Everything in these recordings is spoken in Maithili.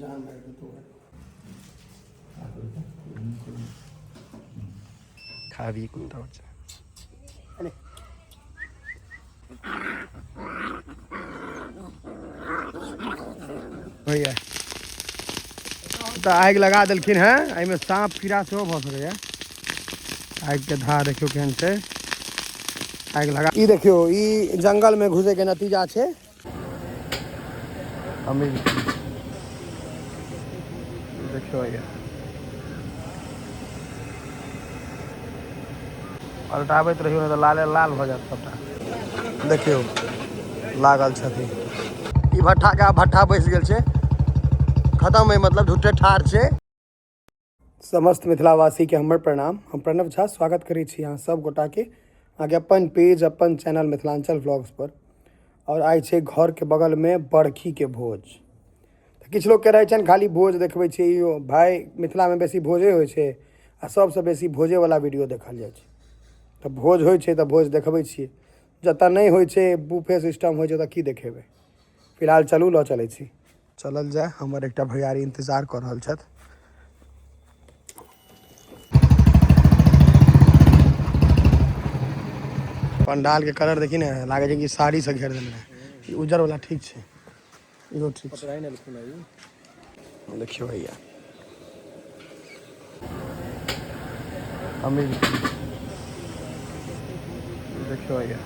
जान मारि देतौ। खाबी कुत्ता बच्चा। अरे भैया तऽ आगि लगा देलखिन हेँ। एहिमे साँप कीड़ा सेहो भऽ सकैए। आगिके धार देखियौ केहन छै। आगि लगा ई देखियौ, ई जंगलमे घुसैके नतीजा छै। अमीर देखियौ भैया, पलटाबैत रहियौ, नहि तऽ लाले लाल भऽ जायत सबटा। देखियौ लागल छथिन ई भट्ठा के। आब भट्ठा बैस गेल छै, खतम है, मतलब झूठे ठाढ़ छै। समस्त मिथिलावासीके हमर प्रणाम। हम प्रणव झा स्वागत करै छी अहाँ सब गोटाके अहाँके अपन पेज, अपन चैनल मिथिलांचल व्लॉग्स पर। और आइ छै घरके बगलमे बरखीके भोज। तऽ किछु लोकके रहै छनि खाली भोज देखबै छी। इहो भाय मिथिलामे बेसी भोजे होइ छै आ सबसँ बेसी भोजेवला वीडियो देखल जाइ छै। तऽ भोज होइ छै तऽ भोज देखबै छियै। जतऽ नहि होइ छै, बूफे सिस्टम होइ छै, ओतऽ की देखेबै? फिलहाल चलू, लऽ चलै छी, चलल जाय। हमर एकटा भैयारी इंतजार कऽ रहल छथि। पंडाल के कलर देखी ने, लागे छै कि साड़ी से घेर देने। ई उज्जर वाला ठीक छै, इहो ठीक छै। देखियौ भैया, अमीर देखियौ भैया,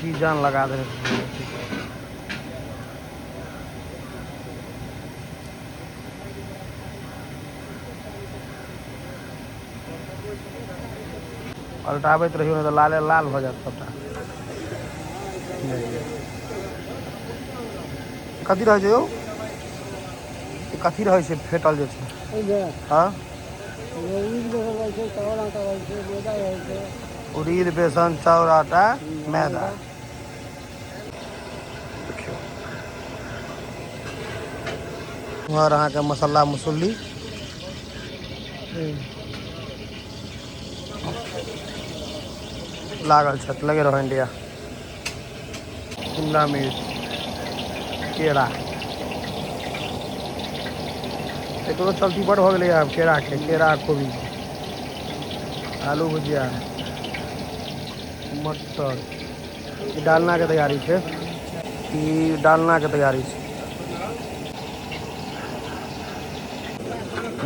जी जान लगा देने। पलटाबैत रहियौ, नहि तऽ लाले लाल भऽ जायत सबटा। कथी रहै छै यौ? ई कथी रहै छै फेटल जे छै? हँ, उड़ीद, बेसन, चाउर, आटा, मैदा। देखियौ उम्हर अहाँके मसाला मसुल्ली लागल छथि। लगे रहो इंडिया। शिमला मिर्च, केरा, एकरो चलती बड़ भऽ गेलै आब केराके। केरा, कोबी, आलू भुजिया, मटर। ई डालनाके तैयारी छै, ई डालनाके तैयारी छै।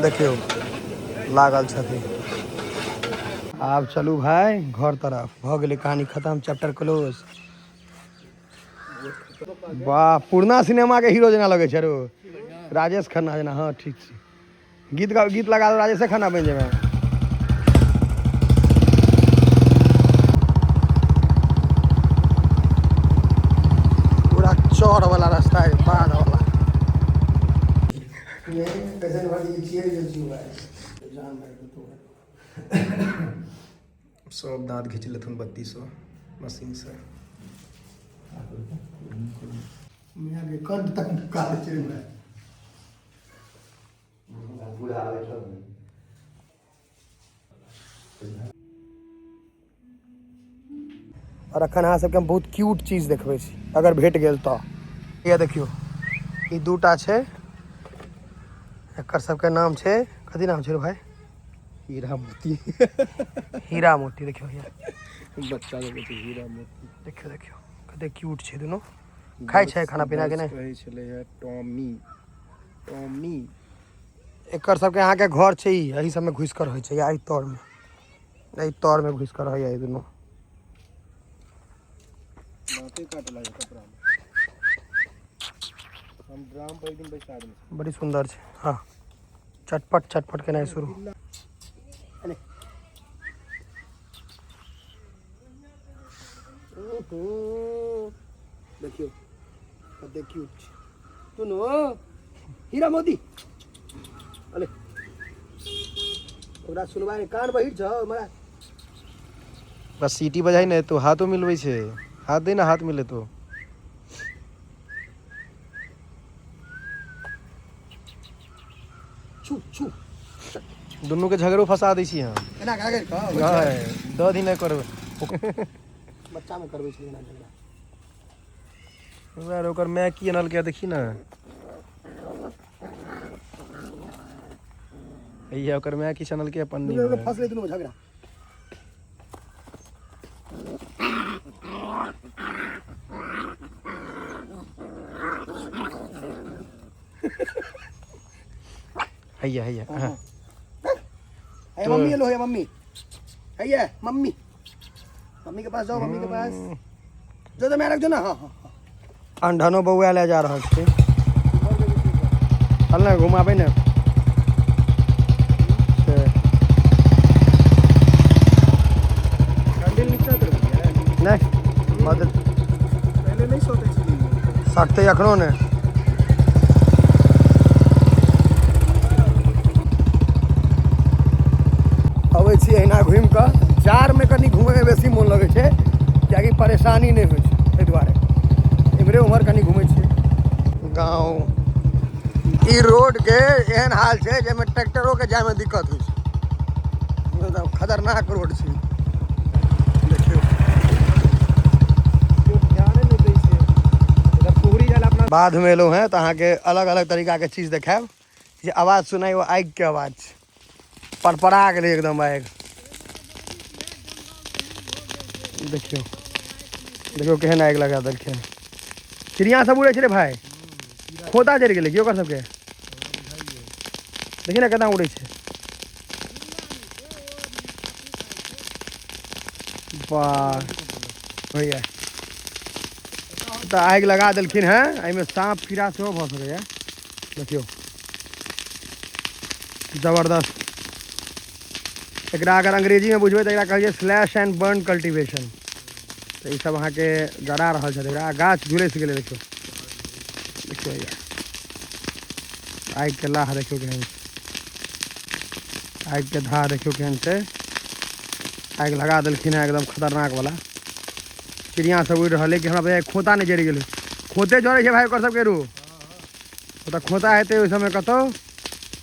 देखियौ लागल छथिन। आब चलू भाय घर तरफ। भऽ गेलै कहानी खतम, चैप्टर क्लोज। वाह, पुरना सिनेमा के हीरो जेना लगै छै रो, राजेश खन्ना जेना। हाँ ठीक छै, गीत गाओ, गीत लगा दो, राजेश खन्ना बनि जेबै। पूरा चौड़ वाला रास्ता है, बाध वाला। सब दाँत घीच लेथुन बत्ती से, मशीन से। मियाँ के कंठ तक काट छै भाई। और अखन अहाँ सबके हम बहुत क्यूट चीज देखबै छी, अगर भेट गेल तऽ। ये देखियौ, ई दूटा छै। एकर सबके नाम छै, कथी नाम छै रे भाई? हीरा मोती। हीरा मोती। देखियौ भैया। बच्चा सबके छै हीरा मोती। देखियौ, देखियौ कते क्यूट छै दुनू। खाइ छै खाना पीना के नहि? कहै छलै है टॉमी, टॉमी। एकर सबके अहाँके घर छै ई, एहि सबमे घुसि कऽ रहै छै। या एहि तरमे, एहि तरमे घुसि कऽ रहैया ई दुनू। दाँते काटऽ लागै कपड़ामे। हम ड्राम पर एक दिन बैसा देने। बड़ी सुन्दर छै। हँ, चटपट चटपट केनाइ शुरू। देखियौ कते क्यूट छै दुनू, हीरा मोती। अरे ओकरा सुनबा नहि, कान बहिर छौ हमरा। बस सीटी बजाही ने तो हाथो मिलबै छै। हाथ दे ने, हाथ मिले तो। छू छू। दुनू के झगड़ो फंसा दै छी हम। एना कऽ कऽ नहि दऽ दी, नहि करबै। बच्चामे करबै छलियै एना झगड़ा। यार, ओकर माय की अनलकै देखी ने। हैया ओकर माय की अनलकै पन्नी दुनू मे। फसलै, दुनू झगड़ा। हैया हैया, हाँ। है मम्मी, लो है मम्मी, है ये मम्मी, मम्मी के पास जाओ, मम्मी के पास जो तो मैं रख दो ना। हाँ हाँ हाँ। अंधनो बौआ ले जा रहल छै। चल ने घुमाबै ने से। नहि बदल। पहिले नहि सोचै छलियै। सटतै एखनो ने। अबै छी अहिना घुमि कऽ। जाड़मे कनि घुमैमे बेसी मोन लगै छै, किएकि परेशानी नहि होइ छै, ताहि दुआरे इम्हरे उम्हर कनि घुमै छियै। गाँव ई रोडके एहन हाल छै जाहिमे ट्रैक्टरोके जायमे दिक्कत होइ छै। एकदम खतरनाक रोड छै, देखियौ। ध्याने नहि दै छै इधर कुहरी जाला अपना। बाधमे एलहुँ हेँ तऽ अहाँके अलग अलग तरीकाके चीज देखायब। जे आवाज सुनाइ ओ आगिके आवाज छै। परपरा गेलै एकदम आगि। देखियौ देखियौ, केहन आगि लगा देलखिन। चिड़िया सब उड़ै छै रे भाय। खोता जरि गेलै की ओकर सबके? देखी ने केना उड़ै छै। वाह भैया, तऽ आगि लगा देलखिन हेँ। एहिमे साँप कीड़ा सेहो भऽ सकैए। देखियौ, जबरदस्त। एकरा अगर अंग्रेजीमे बुझबै तऽ एकरा कहै छै स्लैश एंड बर्न कल्टीवेशन। तऽ ईसब अहाँके जरा रहल छथि एकरा। गाछ झुलसि गेलै। देखियौ देखियौ भैया, आगिके लाह देखियौ केहन छै। आगिके धाह देखियौ केहन छै। आगि लगा देलखिन हेँ एकदम खतरनाक वाला। चिड़िया सब उड़ि रहल है कि हमरा बुझाइए खोता नहि जरि गेलै। खोते जरै छै भाय ओकर सबके रू। ओतऽ खोता हेतै ओहि समय कतौ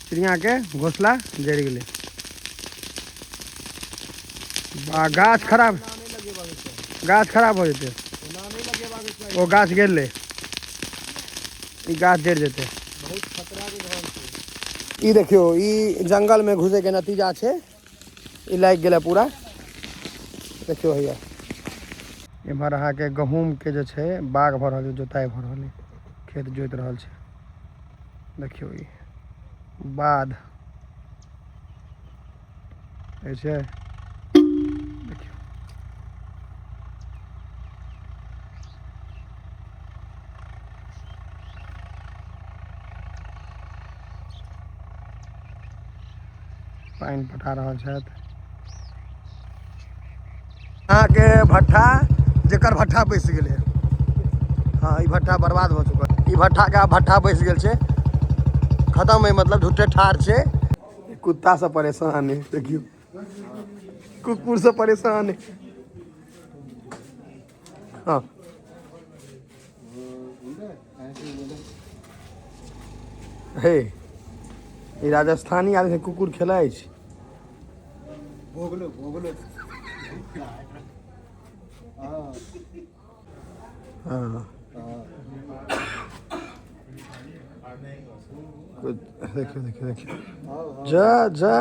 चिड़ियाके घोसला जरि गेलै। आ गाछ खराब, गाछ खराब भऽ जेतै। ओ गाछ गेलै, ई गाछ जरि जेतै। ई देखियौ, ई जंगलमे घुसैके नतीजा छै। ई लागि गेलै पूरा। देखियौ हैया, एम्हर अहाँके गहूँमके जे छै बाग भऽ रहल छै, जोताइ भऽ रहल है, खेत जोति रहल छै। देखियौ, ई बाध छै, देखियौ। पानि पटा रहल छथि अहाँके भट्ठा, जेकर भट्ठा बैस गेलै। हाँ, ई भट्ठा बर्बाद भऽ चुकल। ई भट्ठाके आब भट्ठा बैस गेल छै, खतम है, मतलब झूठे ठाढ़ छै। कुत्ता से परेशान है, देखियौ, कुकुर से परेशान है। हाँ हे, ई राजस्थानी आदमी कुकुर खेलाइ छै। भोगलो भोगलो। हाँ, देखियो देखियो देखियो, जा जा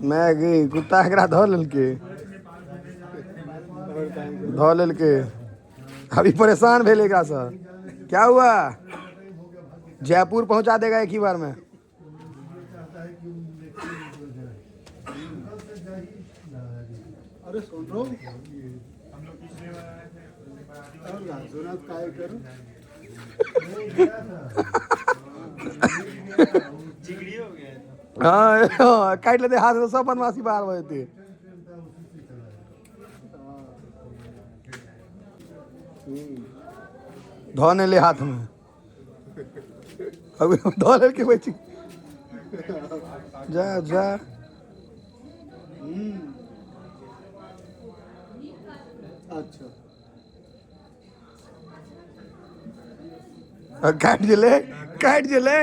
मैं गई। कुत्ता एकरा धऽ लेलकै, धऽ लेलकै। अभी परेशान भेल एकरासँ। क्या हुआ? जयपुर पहुंचा देगा एक ही बार में। अरे सुन रो और सुना काय करूं। हाँ, काटि लेते हाथ में, सब बदमाशी बाहर भऽ जेतै। धऽ ने ले हाथ में। अभी धऽ लेलकै, बची जा जा। अच्छा। काटि गेलै, काटि गेलै।